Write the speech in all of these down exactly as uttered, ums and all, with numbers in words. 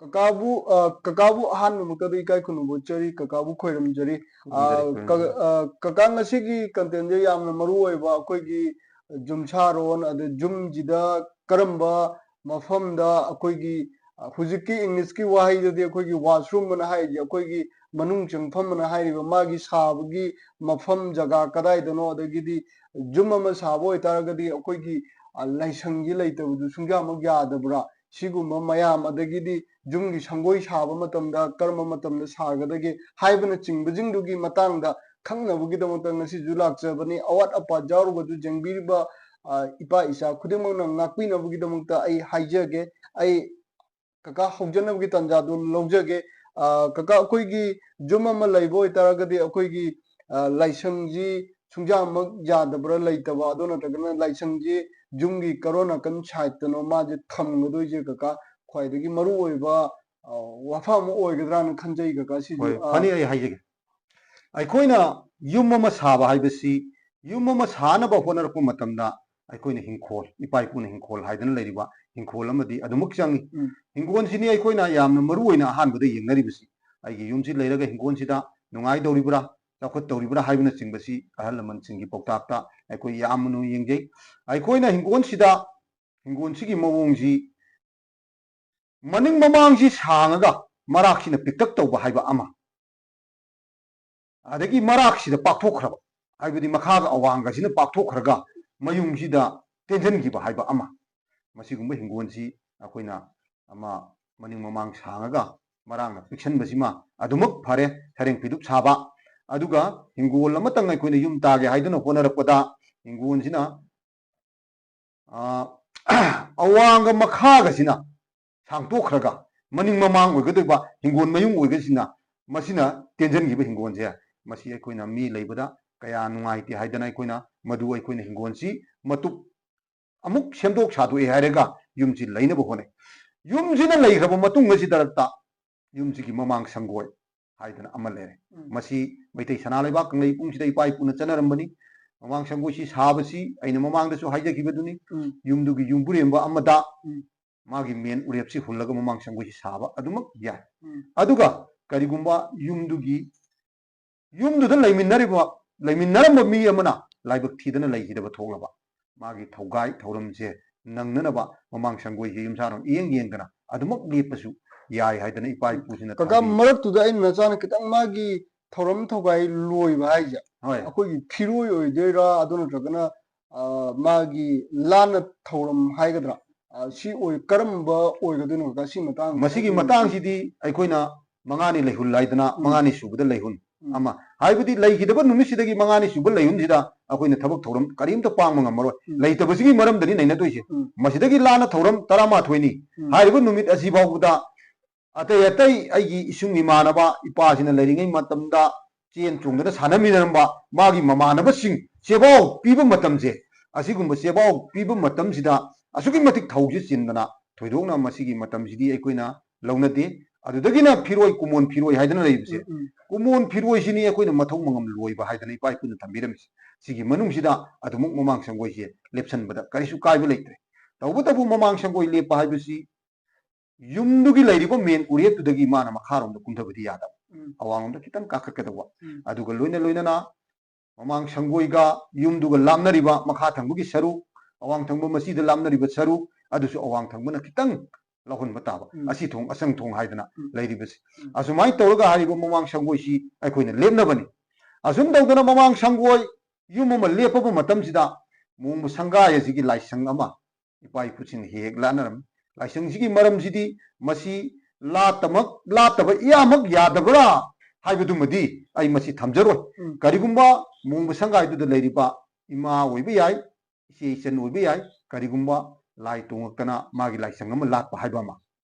ꯀꯀꯥꯕꯨ, ꯑ, ꯀꯀꯥꯕꯨ ꯑꯍꯥꯟꯕꯃꯛꯇꯗ ꯏꯀꯥꯏ ꯈꯨꯝꯅꯕ ꯎꯠꯆꯔꯤ, ꯀꯀꯥꯕꯨ ꯈꯣꯏꯔꯝꯖꯔꯤ꯫ ꯑ, ꯈꯨꯔꯨꯝꯖꯔꯤ, ꯈꯨꯔꯨꯝꯖꯔꯤ꯫ ꯀ-, ꯑ, ꯀꯀꯥ, ꯉꯁꯤꯒꯤ content ꯁꯦ ꯌꯥꯝꯅ ꯃꯔꯨ ꯑꯣꯏꯕ ꯑꯩꯈꯣꯏꯒꯤ ꯌꯨꯝꯁꯥꯔꯣꯟ, ꯑꯗ ꯌꯨꯝꯁꯤꯗ ꯀꯔꯝꯕ ꯃꯐꯝꯗ ꯑꯩꯈꯣꯏꯒꯤ, ꯑ, ꯍꯧꯖꯤꯛꯀꯤ English ꯀꯤ ꯋꯥꯍꯩꯗꯗꯤ ꯑꯩꯈꯣꯏꯒꯤ washroom ꯑꯅ ꯍꯥꯏꯔꯤꯁꯦ, ꯑꯩꯈꯣꯏꯒꯤ ꯃꯅꯨꯡ ꯆꯪꯐꯝ ꯑꯅ ꯍꯥꯏꯔꯤꯕ ꯃꯥꯒꯤ ꯁꯥꯕꯒꯤ ꯃꯐꯝ ꯖꯒꯥ ꯀꯗꯥꯏꯗꯅꯣ, ꯑꯗꯒꯤꯗꯤ ꯌꯨꯝ ꯑꯃ ꯁꯥꯕ ꯑꯣꯏꯇꯥꯔꯒꯗꯤ ꯑꯩꯈꯣꯏꯒꯤ, ꯑ, ꯂꯥꯏꯁꯪꯁꯤ ꯂꯩꯇꯕꯗꯨ ꯁꯨꯡꯌꯥꯃꯛ ꯌꯥꯗꯕ꯭ꯔꯥ? ꯁꯤꯒꯨꯝꯕ ꯃꯌꯥꯝ, ꯑꯗꯒꯤꯗꯤ ꯌꯨꯝꯒꯤ ꯁꯪꯒꯣꯏ ꯁꯥꯕ ꯃꯇꯝꯗ ꯀꯔꯝꯕ ꯃꯇꯝꯗ ꯁꯥꯒꯗꯒꯦ ꯍꯥꯏꯕꯅꯆꯤꯡꯕꯁꯤꯡꯗꯨꯒꯤ ꯃꯇꯥꯡꯗ ꯈꯪꯅꯕꯒꯤꯗꯃꯛꯇ ꯉꯁꯤꯁꯨ ꯂꯥꯛꯆꯕꯅꯤ꯫ ꯑꯋꯥꯠ ꯑꯄꯥ ꯌꯥꯎꯔꯒꯁꯨ ꯌꯦꯡꯕꯤꯔꯤꯕ, ꯑ, ꯏꯄꯥ ꯏꯆꯥ ꯈꯨꯗꯤꯡꯃꯛꯅ ꯉꯥꯛꯄꯤꯅꯕꯒꯤꯗꯃꯛꯇ ꯑꯩ ꯍꯥꯏꯖꯒꯦ꯫ ꯑꯩ ꯀꯀꯥ ꯍꯧꯖꯅꯕꯒꯤ ꯇꯥꯟꯖꯥꯗꯨ ꯂꯧꯖꯒꯦ꯫ ꯑ, ꯀꯀꯥ, ꯑꯩꯈꯣꯏꯒꯤ ꯌꯨꯝ ꯑꯃ ꯂꯩꯕ ꯑꯣꯏꯇꯥꯔꯒꯗꯤ ꯑꯩꯈꯣꯏꯒꯤ, ꯑ, ꯂꯥꯏꯁꯪꯁꯤ ꯁꯨꯡꯌꯥꯃꯛ ꯌꯥꯗꯕ꯭ꯔꯥ, ꯂꯩꯇꯕ, ꯑꯗꯨ ꯅꯠꯇ꯭ꯔꯒꯅ ꯂꯥꯏꯁꯪꯁꯤ ꯌꯨꯝꯒꯤ ꯀꯔꯣꯟ ꯅꯥꯀꯟ side ꯇꯅꯣ ꯃꯥꯁꯦ ꯊꯝꯒꯗꯣꯏꯁꯦ ꯀꯀꯥ? ꯈ꯭ꯋꯥꯏꯗꯒꯤ ꯃꯔꯨꯑꯣꯏꯕ, ꯑ, ꯋꯥꯐꯝ ꯑꯃ ꯑꯣꯏꯒꯗ꯭ꯔꯥꯅ ꯈꯟꯖꯩ ꯀꯀꯥ꯫ ꯁꯤꯁꯨ, ꯍꯣꯏ, ꯑ, ꯐꯅꯤ, ꯑꯩ ꯍꯥꯏꯖꯒꯦ꯫ ꯑꯩꯈꯣꯏꯅ ꯌꯨꯝ ꯑꯃ ꯁꯥꯕ ꯍꯥꯏꯕꯁꯤ, ꯌꯨꯝ ꯑꯃ ꯁꯥꯅꯕ ꯍꯣꯠꯅꯔꯛꯄ ꯃꯇꯝꯗ ꯑꯩꯈꯣꯏꯅ ꯍꯤꯡꯈꯣꯜ, ꯏꯄꯥ ꯏꯄꯨꯅ ꯍꯤꯡꯈꯣꯜ ꯍꯥꯏꯗꯅ ꯂꯩꯔꯤꯕ ꯍꯤꯡꯈꯣꯜ ꯑꯃꯗꯤ ꯑꯗꯨꯃꯛ ꯆꯪꯉꯤ꯫ ꯎꯝ꯫ ꯍꯤꯡꯒꯣꯜꯁꯤꯅꯤ ꯑꯩꯈꯣꯏꯅ ꯌꯥꯝꯅ ꯃꯔꯨ ꯑꯣꯏꯅ ꯑꯍꯥꯟꯕꯗ ꯌꯦꯡꯅꯔꯤꯕꯁꯤ꯫ ꯑꯩꯒꯤ ꯌꯨꯝꯁꯤ ꯂꯩꯔꯒ ꯍꯤꯡꯒꯣꯜꯁꯤꯗ ꯅꯨꯡꯉꯥꯏꯗꯧꯔꯤꯕ꯭ꯔꯥ, ꯆꯥꯎꯈꯠꯇꯧꯔꯤꯕ꯭ꯔꯥ ꯍꯥꯏꯕꯅꯆꯤꯡꯕꯁꯤ ꯑꯍꯜ ꯂꯃꯟꯁꯤꯡꯒꯤ ꯄꯥꯎꯇꯥꯛꯇ ꯑꯩꯈꯣꯏ ꯌꯥꯝꯅ ꯌꯦꯡꯖꯩ꯫ ꯑꯩꯈꯣꯏꯅ ꯍꯤꯡꯒꯣꯜꯁꯤꯗ, ꯍꯤꯡꯒꯣꯜꯁꯤꯒꯤ ꯃꯑꯣꯡꯁꯤ ꯃꯅꯤꯡ ꯃꯃꯥꯡꯁꯤ ꯁꯥꯡꯉꯒ ꯃꯔꯥꯛꯁꯤꯅ ꯄꯤꯛꯇꯛ ꯇꯧꯕ ꯍꯥꯏꯕ ꯑꯃ, ꯑꯗꯒꯤ ꯃꯔꯥꯛꯁꯤꯗ ꯄꯥꯛꯊꯣꯛꯈ꯭ꯔꯕ, ꯍꯥꯏꯕꯗꯤ ꯃꯈꯥꯒ ꯑꯋꯥꯡꯒꯁꯤꯅ ꯄꯥꯛꯊꯣꯛꯈ꯭ꯔꯒ ꯃꯌꯨꯡꯁꯤꯗ ꯇꯦꯟꯁꯤꯟꯈꯤꯕ ꯍꯥꯏꯕ ꯑꯃ, ꯃꯁꯤꯒꯨꯝꯕ ꯍꯤꯡꯒꯣꯜꯁꯤ ꯑꯩꯈꯣꯏꯅ ꯑꯃ ꯃꯅꯤꯡ ꯃꯃꯥꯡ ꯁꯥꯡꯉꯒ ꯃꯔꯥꯛꯅ ꯄꯤꯛꯁꯟꯕꯁꯤꯃ ꯑꯗꯨꯃꯛ ꯐꯔꯦ, ꯁꯔꯦꯡ ꯐꯤꯗꯨꯞ ꯁꯥꯕ꯫ ꯑꯗꯨꯒ ꯍꯤꯡꯒꯣꯜ ꯑꯃꯇꯪ ꯑꯩꯈꯣꯏꯅ ꯌꯨꯝ ꯇꯥꯒꯦ ꯍꯥꯏꯗꯨꯅ ꯍꯣꯠꯅꯔꯛꯄꯗ ꯍꯤꯡꯒꯣꯜꯁꯤꯅ, ꯑ, ꯑꯋꯥꯡꯒ ꯃꯈꯥꯒꯁꯤꯅ ꯁꯥꯡꯇꯣꯛꯈ꯭ꯔꯒ ꯃꯅꯤꯡ ꯃꯃꯥꯡ ꯑꯣꯏꯒꯗꯣꯏꯕ ꯍꯤꯡꯒꯣꯜ ꯃꯌꯨꯡ ꯑꯣꯏꯒꯁꯤꯅ ꯃꯁꯤꯅ ꯇꯦꯟꯁꯤꯟꯈꯤꯕ ꯍꯤꯡꯒꯣꯜꯁꯦ, ꯃꯁꯤ ꯑꯩꯈꯣꯏꯅ ꯃꯤ ꯂꯩꯕꯗ ꯀꯌꯥ ꯅꯨꯡꯉꯥꯏꯇꯦ ꯍꯥꯏꯗꯅ ꯑꯩꯈꯣꯏꯅ ꯃꯗꯨ ꯑꯩꯈꯣꯏꯅ ꯍꯤꯡꯒꯣꯜꯁꯤ ꯃꯇꯨꯞ ꯑꯃꯨꯛ ꯁꯦꯝꯗꯣꯛ ꯁꯥꯗꯣꯛꯑꯦ ꯍꯥꯏꯔꯒ ꯌꯨꯝꯁꯤ ꯂꯩꯅꯕ ꯍꯣꯠꯅꯩ꯫ ꯌꯨꯝꯁꯤꯅ ꯂꯩꯈ꯭ꯔꯕ ꯃꯇꯨꯡ ꯑꯁꯤꯗ ꯌꯨꯝꯁꯤꯒꯤ ꯃꯃꯥꯡ ꯁꯪꯒꯣꯏ ꯍꯥꯏꯗꯅ ꯑꯃ ꯂꯩꯔꯦ꯫ ꯎꯝ꯫ ꯃꯁꯤ ꯃꯩꯇꯩ ꯁꯅꯥ ꯂꯩꯕꯥꯛ ꯀꯪꯂꯩ ꯄꯨꯡꯁꯤꯗ ꯏꯄꯥ ꯏꯄꯨꯅ ꯆꯠꯅꯔꯝꯕꯅꯤ꯫ ꯃꯃꯥꯡ ꯁꯪꯒꯣꯏꯁꯤ ꯁꯥꯕꯁꯤ ꯑꯩꯅ ꯃꯃꯥꯡꯗꯁꯨ ꯍꯥꯏꯖꯈꯤꯕꯗꯨꯅꯤ꯫ ꯎꯝ꯫ ꯌꯨꯝꯗꯨꯒꯤ ꯌꯨꯝꯕꯨꯔꯦꯝꯕ ꯑꯃꯗ ꯎꯝ꯫ ꯃꯥꯒꯤ ꯃꯦꯟ ꯎꯔꯦꯞꯁꯤ ꯍꯨꯜꯂꯒ ꯃꯃꯥꯡ ꯁꯪꯒꯣꯏꯁꯤ ꯁꯥꯕ ꯑꯗꯨꯃꯛ ꯌꯥꯏ꯫ ꯎꯝ꯫ ꯑꯗꯨꯒ ꯀꯔꯤꯒꯨꯝꯕ ꯌꯨꯝꯗꯨꯒꯤ, ꯌꯨꯝꯗꯨꯗ ꯂꯩꯃꯤꯟꯅꯔꯤꯕ, ꯂꯩꯃꯤꯟꯅꯔꯝꯕ ꯃꯤ ꯑꯃꯅ ꯂꯥꯏꯕꯛ ꯊꯤꯗꯅ ꯂꯩꯈꯤꯗꯕ ꯊꯣꯛꯂꯕ, ꯃꯥꯒꯤ ꯊꯧꯒꯥꯏ ꯊꯧꯔꯝꯁꯦ ꯅꯪꯅꯅꯕ ꯃꯃꯥꯡ ꯁꯪꯒꯣꯏꯁꯦ ꯌꯨꯝꯁꯥꯔꯣꯟ ꯏꯌꯦꯡ ꯌꯦꯡꯗꯅ ꯑꯗꯨꯃꯛ ꯂꯦꯞꯄꯁꯨ ꯌꯥꯏ ꯍꯥꯏꯗꯅ ꯏꯄꯥ ꯏꯄꯨꯁꯤꯅ ꯀꯀꯥ, ꯊꯝꯕꯤ꯫ ꯃꯔꯛꯇꯨꯗ ꯑꯩꯅ ꯅꯆꯥꯅ ꯈꯤꯇꯪ ꯃꯥꯒꯤ ꯊꯧꯔꯝ ꯊꯧꯒꯥꯏ ꯂꯣꯏꯕ ꯍꯥꯏꯁꯦ, ꯍꯣꯏ꯫ ꯑꯩꯈꯣꯏꯒꯤ ꯐꯤꯔꯣꯏ ꯑꯣꯏꯗꯣꯏꯔꯥ, ꯑꯗꯨ ꯅꯠꯇ꯭ꯔꯒꯅ, ꯑ, ꯃꯥꯒꯤ ꯂꯥꯟꯅ ꯊꯧꯔꯝ ꯍꯥꯏꯒꯗ꯭ꯔꯥ, ꯑ, ꯁꯤ ꯑꯣꯏ-, ꯀꯔꯝꯕ ꯑꯣꯏꯒꯗꯣꯏꯅꯣ ꯀꯀꯥ? ꯁꯤ ꯃꯇꯥꯡ ꯃꯁꯤꯒꯤ ꯈꯤꯇꯪ ꯃꯇꯥꯡꯁꯤꯗꯤ ꯑꯩꯈꯣꯏꯅ ꯃꯉꯥꯅꯤ ꯂꯩꯍꯨꯜ ꯍꯥꯏꯗꯅ, ꯎꯝ꯫ ꯃꯉꯥꯅꯤ ꯁꯨꯕꯗ ꯂꯩꯍꯨꯟ ꯎꯝ꯫ ꯑꯃ꯫ ꯍꯥꯏꯕꯗꯤ ꯂꯩꯈꯤꯗꯕ ꯅꯨꯃꯤꯠꯁꯤꯗꯒꯤ ꯃꯉꯥꯅꯤ ꯁꯨꯕ ꯂꯩꯍꯨꯟꯁꯤꯗ ꯑꯩꯈꯣꯏꯅ ꯊꯕꯛ ꯊꯧꯔꯝ ꯀꯔꯤꯝꯇ ꯄꯥꯡꯕ ꯉꯝꯃꯔꯣꯏ꯫ ꯎꯝ꯫ ꯂꯩꯇꯕꯁꯤꯒꯤ ꯃꯔꯝꯗꯅꯤ ꯅꯩꯅꯗꯣꯏꯁꯦ꯫ ꯎꯝ꯫ ꯃꯁꯤꯗꯒꯤ ꯂꯥꯟꯅ ꯊꯧꯔꯝ ꯇꯔꯥꯃꯥꯊꯣꯏꯅꯤ꯫ ꯎꯝ꯫ ꯍꯥꯏꯔꯤꯕ ꯅꯨꯃꯤꯠ ꯑꯁꯤ ꯐꯥꯎꯕꯗ ꯑꯇꯩ ꯑꯇꯩ ꯑꯩꯒꯤ ꯏꯁꯨꯡ ꯏꯃꯥꯟꯅꯕ ꯏꯄꯥꯁꯤꯅ ꯂꯩꯔꯤꯉꯩ ꯃꯇꯝꯗ ꯆꯦꯟ ꯆꯣꯡꯗꯅ ꯁꯥꯟꯅꯃꯤꯟꯅꯔꯝꯕ ꯃꯥꯒꯤ ꯃꯃꯥꯟꯅꯕꯁꯤꯡ ꯆꯦꯕꯥꯎ ꯄꯤꯕ ꯃꯇꯝꯁꯦ, ꯑꯁꯤꯒꯨꯝꯕ ꯆꯦꯕꯥꯎ ꯄꯤꯕ ꯃꯇꯝꯁꯤꯗ ꯑꯁꯨꯛꯀꯤ ꯃꯇꯤꯛ ꯊꯧꯁꯤ ꯆꯤꯟꯗꯅ ꯊꯣꯏꯗꯣꯛꯅ ꯃꯁꯤꯒꯤ ꯃꯇꯝꯁꯤꯗꯤ ꯑꯩꯈꯣꯏꯅ ꯂꯧꯅꯗꯦ꯫ ꯑꯗꯨꯗꯒꯤꯅ ꯐꯤꯔꯣꯏ, ꯀꯨꯃꯣꯟ ꯐꯤꯔꯣꯏ ꯍꯥꯏꯗꯅ ꯂꯩꯕꯁꯦ, ꯎꯝ, ꯎꯝ꯫ ꯀꯨꯃꯣꯟ ꯐꯤꯔꯣꯏꯁꯤꯅꯤ ꯑꯩꯈꯣꯏꯅ ꯃꯊꯧ ꯃꯉꯝ ꯂꯣꯏꯕ ꯍꯥꯏꯗꯅ ꯏꯄꯥ ꯏꯄꯨꯅ ꯊꯝꯕꯤꯔꯝꯃꯤꯁꯦ꯫ ꯁꯤꯒꯤ ꯃꯅꯨꯡꯁꯤꯗ ꯑꯗꯨꯃꯛ ꯃꯃꯥꯡ ꯁꯪꯒꯣꯏꯁꯦ ꯂꯦꯞꯁꯟꯕꯗ ꯀꯔꯤꯁꯨ ꯀꯥꯏꯕ ꯂꯩꯇ꯭ꯔꯦ꯫ ꯇꯧꯕꯇꯕꯨ ꯃꯃꯥꯡ ꯁꯪꯒꯣꯏ ꯂꯦꯞꯄ ꯍꯥꯏꯕꯁꯤ ꯌꯨꯝꯗꯨꯒꯤ ꯂꯩꯔꯤꯕ ꯃꯦꯟ ꯎꯔꯦꯞꯇꯨꯗꯒꯤ ꯃꯥꯅ ꯃꯈꯥꯔꯣꯝꯗ ꯀꯨꯝꯊꯕꯗꯤ ꯌꯥꯗꯕ꯫ ꯎꯝ꯫ ꯑꯋꯥꯡꯂꯣꯝꯗ ꯈꯤꯇꯪ ꯀꯥꯈꯠꯀꯗꯧꯕ꯫ ꯎꯝ꯫ ꯑꯗꯨꯒ ꯂꯣꯏꯅ ꯂꯣꯏꯅꯅ ꯃꯃꯥꯡ ꯁꯪꯒꯣꯏꯒ ꯌꯨꯝꯗꯨꯒ ꯂꯥꯞꯅꯔꯤꯕ ꯃꯈꯥ ꯊꯪꯕꯒꯤ ꯁꯔꯨꯛ, ꯑꯋꯥꯡ ꯊꯪꯕ ꯃꯆꯤꯗ ꯂꯥꯞꯅꯔꯤꯕ ꯁꯔꯨꯛ ꯑꯗꯨꯁꯨ ꯑꯋꯥꯡ ꯊꯪꯕꯅ ꯈꯤꯇꯪ ꯂꯧꯍꯟꯕ ꯇꯥꯕ꯫ ꯎꯝ꯫ ꯑꯁꯤ ꯊꯣꯡ, ꯑꯁꯪ ꯊꯣꯡ ꯍꯥꯏꯗꯅ ꯎꯝ꯫ ꯂꯩꯔꯤꯕꯁꯤ꯫ ꯎꯝ꯫ ꯑꯁꯨꯃꯥꯏꯅ ꯇꯧꯔꯒ ꯍꯥꯏꯔꯤꯕ ꯃꯃꯥꯡ ꯁꯪꯒꯣꯏꯁꯤ ꯑꯩꯈꯣꯏꯅ ꯂꯦꯞꯅꯕꯅꯤ꯫ ꯑꯁꯨꯝ ꯇꯧꯗꯅ ꯃꯃꯥꯡ ꯁꯪꯒꯣꯏ ꯌꯨꯝ ꯑꯃ ꯂꯦꯞꯄꯕ ꯃꯇꯝꯁꯤꯗ ꯃꯣꯡꯕ ꯁꯪꯒꯥꯏ ꯑꯁꯤꯒꯤ ꯂꯥꯏꯁꯪ ꯑꯃ ꯏꯄꯥ ꯏꯄꯨꯁꯤꯡꯅ ꯍꯦꯛ ꯍꯦꯛ ꯂꯥꯠꯅꯔꯝꯃꯤ꯫ ꯂꯥꯏꯁꯪꯁꯤꯒꯤ ꯃꯔꯝꯁꯤꯗꯤ ꯃꯁꯤ ꯂꯥꯠꯇꯃꯛ, ꯂꯥꯠꯇꯕ ꯏꯌꯥꯃꯛ ꯌꯥꯗꯕ꯭ꯔꯥ ꯍꯥꯏꯕꯗꯨꯃꯗꯤ ꯑꯩ ꯃꯁꯤ ꯊꯝꯖꯔꯣꯏ꯫ ꯎꯝ꯫ ꯀꯔꯤꯒꯨꯝꯕ ꯃꯣꯡꯕ ꯁꯪꯒꯥꯏꯗꯨꯗ ꯂꯩꯔꯤꯕ ꯏꯃꯥ ꯑꯣꯏꯕ ꯌꯥꯏ, ꯏꯆꯦ ꯏꯆꯟ ꯑꯣꯏꯕ ꯌꯥꯏ, ꯀꯔꯤꯒꯨꯝꯕ ꯂꯥꯏ ꯇꯣꯡꯉꯛꯇꯅ ꯃꯥꯒꯤ ꯂꯥꯏꯁꯪ ꯑꯃ ꯂꯥꯠꯄ ꯍꯥꯏꯕ ꯑꯃ,